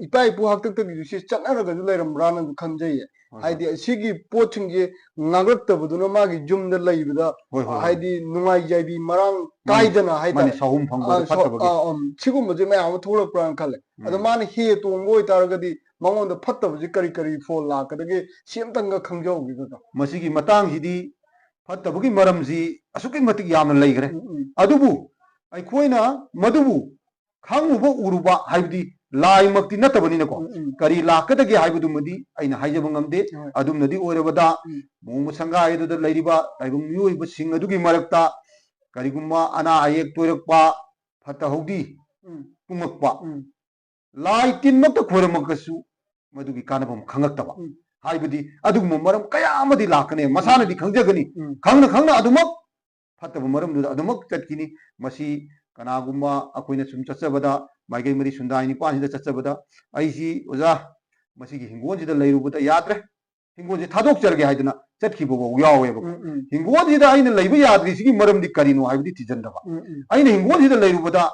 ꯏꯄꯥ ꯏꯄꯨ ꯍꯥꯛꯇꯛꯇꯒꯤꯁꯨ ꯁꯤ ꯆꯠꯅꯔꯒꯁꯨ ꯂꯩꯔꯝꯕ꯭ꯔꯥꯅꯁꯨ ꯈꯟꯖꯩꯌꯦ꯫ ꯍꯣꯏ, ꯍꯣꯏ꯫ ꯍꯥꯏꯗꯤ ꯁꯤꯒꯤ ꯄꯣꯠꯁꯤꯡꯁꯦ ꯉꯥꯡꯂꯛꯇꯕꯗꯨꯅ ꯃꯥꯒꯤ ꯌꯨꯝꯗ ꯂꯩꯕꯗ, ꯍꯣꯏ, ꯍꯣꯏ, ꯍꯣꯏ꯫ ꯍꯥꯏꯗꯤ ꯅꯨꯡꯉꯥꯏꯖꯕꯤ ꯃꯔꯥꯡ ꯃꯥꯅꯤ, ꯀꯥꯏꯗꯅ ꯍꯥꯏꯇꯥꯔꯦ꯫ ꯃꯥꯅꯤ, ꯁꯥꯍꯨꯝ ꯐꯪꯕꯗ ꯑ, ꯁꯣ-, ꯐꯠꯇꯕꯒꯤ꯫ ꯑ, ꯎꯝ, ꯁꯤꯒꯨꯝꯕꯁꯦ ꯃꯌꯥꯝ ꯑꯃ ꯊꯣꯛꯂꯛꯄ꯭ꯔꯥꯅ ꯈꯜꯂꯦ꯫ ꯑꯗꯣ ꯎꯝ꯫ ꯃꯥꯅ ꯍꯦ ꯇꯣꯡꯕ ꯑꯣꯏꯇꯥꯔꯒꯗꯤ ꯃꯉꯣꯟꯗ ꯐꯠꯇꯕꯁꯦ ꯀꯔꯤ ꯀꯔꯤ ꯐꯣꯜ ꯂꯥꯛꯀꯗꯒꯦ, ꯁꯤ ꯑꯝꯇꯪꯒ ꯈꯪꯖꯍꯧꯒꯦ ꯀꯀꯥ꯫ ꯃꯁꯤꯒꯤ ꯃꯇꯥꯡꯁꯤꯗꯤ ꯐꯠꯇꯕꯒꯤ ꯃꯔꯝꯁꯤ ꯑꯁꯨꯛꯀꯤ ꯃꯇꯤꯛ ꯌꯥꯝꯅ ꯂꯩꯈ꯭ꯔꯦ꯫ ꯎꯝ, ꯎꯝ꯫ ꯑꯗꯨꯕꯨ ꯑꯩꯈꯣꯏꯅ ꯃꯗꯨꯕꯨ ꯈꯪꯉꯨꯕ ꯎꯔꯨꯕ ꯍꯥꯏꯕꯗꯤ ꯂꯥꯏꯃꯛꯇꯤ ꯅꯠꯇꯕꯅꯤꯅꯀꯣ, ꯎꯝ, ꯎꯝ꯫ ꯀꯔꯤ ꯂꯥꯛꯀꯗꯒꯦ ꯍꯥꯏꯕꯗꯨꯃꯗꯤ ꯑꯩꯅ ꯍꯥꯏꯖꯕ ꯉꯝꯗꯦ꯫ ꯍꯣꯏ꯫ ꯑꯗꯨꯝꯅꯗꯤ ꯑꯣꯏꯔꯕꯗ ꯎꯝ꯫ ꯃꯣꯡꯕ ꯁꯪꯒꯥꯏ ꯑꯗꯨꯗ ꯂꯩꯔꯤꯕ ꯇꯥꯏꯕꯪ ꯃꯤꯑꯣꯏꯕꯁꯤꯡ ꯑꯗꯨꯒꯤ ꯃꯔꯛꯇ ꯀꯔꯤꯒꯨꯝꯕ ꯑꯅꯥ ꯑꯌꯦꯛ ꯊꯣꯏꯔꯛꯄ, ꯐꯠꯇ ꯍꯥꯎꯗꯤ ꯎꯝ꯫ ꯀꯨꯝꯃꯛꯄ, ꯎꯝ꯫ ꯂꯥꯏ ꯇꯤꯟꯃꯛꯇ ꯈꯣꯏꯔꯝꯃꯛꯀꯁꯨ ꯃꯗꯨꯒꯤ ꯀꯥꯟꯅꯐꯝ ꯈꯪꯉꯛꯇꯕ ꯎꯝ꯫ ꯍꯥꯏꯕꯗꯤ ꯑꯗꯨꯒꯨꯝꯕ ꯃꯔꯝ ꯀꯌꯥ ꯑꯃꯗꯤ ꯂꯥꯛꯀꯅꯤ, ꯃꯁꯥꯅꯗꯤ ꯈꯪꯖꯒꯅꯤ꯫ ꯎꯝ꯫ ꯈꯪꯅ ꯈꯪꯅ ꯑꯗꯨꯃꯛ ꯐꯠꯇꯕ ꯃꯔꯝꯗꯨꯗ ꯑꯗꯨꯃꯛ ꯆꯠꯈꯤꯅꯤ꯫ ꯃꯁꯤ ꯀꯅꯥꯒꯨꯝꯕ ꯑꯩꯈꯣꯏꯅ ꯁꯨꯝ ꯆꯠꯆꯕꯗ, ꯃꯥꯏꯀꯩ ꯃꯔꯤ ꯁꯨꯝꯗꯥꯏ ꯅꯤꯄꯥꯟꯁꯤꯗ ꯆꯠꯆꯕꯗ, ꯑꯩꯁꯤ ꯑꯣꯖꯥ ꯃꯁꯤꯒꯤ ꯍꯤꯡꯒꯣꯜꯁꯤꯗ ꯂꯩꯔꯨꯕꯗ ꯌꯥꯗ꯭ꯔꯦ, ꯍꯤꯡꯒꯣꯜꯁꯦ ꯊꯥꯗꯣꯛꯆꯔꯒꯦ ꯍꯥꯏꯗꯅ ꯆꯠꯈꯤꯕ ꯐꯥꯎ ꯌꯥꯎꯋꯦꯕꯀꯣ꯫ ꯎꯝ, ꯎꯝ꯫ ꯍꯤꯡꯒꯣꯜꯁꯤꯗ ꯑꯩꯅ ꯂꯩꯕ ꯌꯥꯗ꯭ꯔꯤꯁꯤꯒꯤ ꯃꯔꯝꯗꯤ ꯀꯔꯤꯅꯣ ꯍꯥꯏꯕꯗꯤ ꯊꯤꯖꯤꯟꯗꯕ꯫ ꯎꯝ, ꯎꯝ꯫ ꯑꯩꯅ ꯍꯤꯡꯒꯣꯜꯁꯤꯗ ꯂꯩꯔꯨꯕꯗ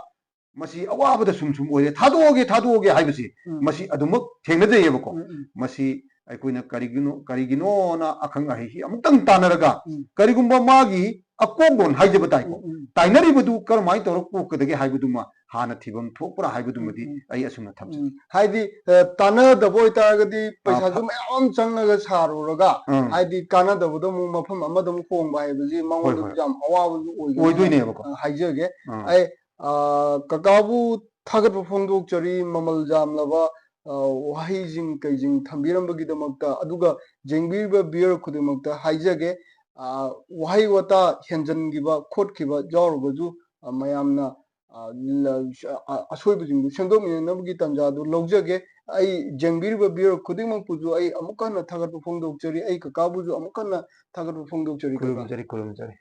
ꯃꯁꯤ ꯑꯋꯥꯕꯗ ꯁꯨꯝ ꯁꯨꯝ ꯑꯣꯏꯔꯦ, ꯊꯥꯗꯣꯛꯑꯒꯦ, ꯊꯥꯗꯣꯛꯑꯒꯦ ꯍꯥꯏꯕꯁꯤ ꯎꯝ꯫ ꯃꯁꯤ ꯑꯗꯨꯃꯛ ꯊꯦꯡꯅꯖꯩꯌꯦꯕꯀꯣ꯫ ꯎꯝ, ꯎꯝ꯫ ꯃꯁꯤ ꯑꯩꯈꯣꯏꯅ ꯀꯔꯤꯒꯤꯅꯣ, ꯀꯔꯤꯒꯤꯅꯣꯅ ꯑꯈꯪ ꯑꯍꯩꯁꯤ ꯑꯃꯨꯛꯇꯪ ꯇꯥꯟꯅꯔꯒ, ꯎꯝ꯫ ꯀꯔꯤꯒꯨꯝꯕ ꯃꯥꯒꯤ ꯑꯀꯣꯛꯂꯣꯟ ꯍꯥꯏꯖꯕ ꯇꯥꯏꯀꯣ, ꯎꯝ, ꯎꯝ꯫ ꯇꯥꯏꯅꯔꯤꯕꯗꯨ ꯀꯔꯝꯍꯥꯏꯅ ꯇꯧꯔꯒ ꯀꯣꯛꯀꯗꯒꯦ ꯍꯥꯏꯕꯗꯨꯃ ꯍꯥꯟꯅ ꯊꯤꯐꯝ ꯊꯣꯛꯄ꯭ꯔꯥ ꯍꯥꯏꯕꯗꯨꯃꯗꯤ ꯎꯝ, ꯎꯝ꯫ ꯑꯩ ꯑꯁꯨꯝꯅ ꯊꯝꯖꯒꯦ꯫ ꯎꯝ꯫ ꯍꯥꯏꯗꯤ, ꯑ, ꯇꯥꯟꯅꯗꯕ ꯑꯣꯏꯇꯥꯔꯒꯗꯤ ꯄꯩꯁꯥꯁꯨ ꯐ- ꯃꯌꯥꯝ ꯑꯃ ꯆꯪꯉꯒ ꯁꯥꯔꯨꯔꯒ, ꯎꯝ꯫ ꯍꯥꯏꯗꯤ, ꯀꯥꯟꯅꯗꯕꯗꯣ ꯑꯃꯨꯛ ꯃꯐꯝ ꯑꯃꯗ ꯑꯃꯨꯛ ꯍꯣꯡꯕ ꯍꯥꯏꯕꯁꯤ ꯃꯉꯣꯟꯗꯁꯨ ꯍꯣꯏ꯫ ꯌꯥꯝ ꯑꯋꯥꯕꯁꯨ ꯑꯣꯏꯒꯅꯤ꯫ ꯑꯣꯏꯗꯣꯏꯅꯦꯕꯀꯣ꯫ ꯑ, ꯍꯥꯏꯖꯒꯦ꯫ ꯑꯥ꯫ ꯑꯩ, ꯑ, ꯀꯀꯥꯕꯨ ꯊꯥꯒꯠꯄ ꯐꯣꯡꯗꯣꯛꯆꯔꯤ, ꯃꯃꯜ ꯌꯥꯝꯂꯕ, ꯑ, ꯋꯥꯍꯩꯁꯤꯡ ꯀꯩꯁꯤꯡ ꯊꯝꯕꯤꯔꯝꯕꯒꯤꯗꯃꯛꯇ, ꯑꯗꯨꯒ ꯌꯦꯡꯕꯤꯔꯤꯕ viewer ꯈꯨꯗꯤꯡꯃꯛꯇ ꯍꯥꯏꯖꯒꯦ, ꯑ, ꯋꯥꯍꯩ ꯋꯥꯇꯥ ꯍꯦꯟꯖꯟꯈꯤꯕ ꯈꯣꯠꯈꯤꯕ ꯌꯥꯎꯔꯒꯁꯨ, ꯑ, ꯃꯌꯥꯝꯅ, ꯑ, ꯂ-, ꯑ-, ꯑꯁꯣꯏꯕꯁꯤꯡꯗꯨ ꯁꯦꯝꯗꯣꯛꯃꯤꯟꯅꯅꯕꯒꯤ ꯇꯥꯟꯖꯥꯗꯨ ꯂꯧꯖꯒꯦ꯫ ꯑꯩ ꯌꯦꯡꯕꯤꯔꯤꯕ viewer ꯈꯨꯗꯤꯡꯃꯛꯄꯨꯁꯨ ꯑꯩ ꯑꯃꯨꯛ ꯍꯟꯅ ꯊꯥꯒꯠꯄ ꯐꯣꯡꯗꯣꯛꯆꯔꯤ, ꯑꯩ ꯀꯀꯥꯕꯨꯁꯨ ꯑꯃꯨꯛ ꯍꯟꯅ ꯊꯥꯒꯠꯄ ꯐꯣꯡꯗꯣꯛꯆꯔꯤ, ꯀꯀꯥ꯫ ꯈꯨꯔꯨꯝꯖꯔꯤ, ꯈꯨꯔꯨꯝꯖꯔꯤ꯫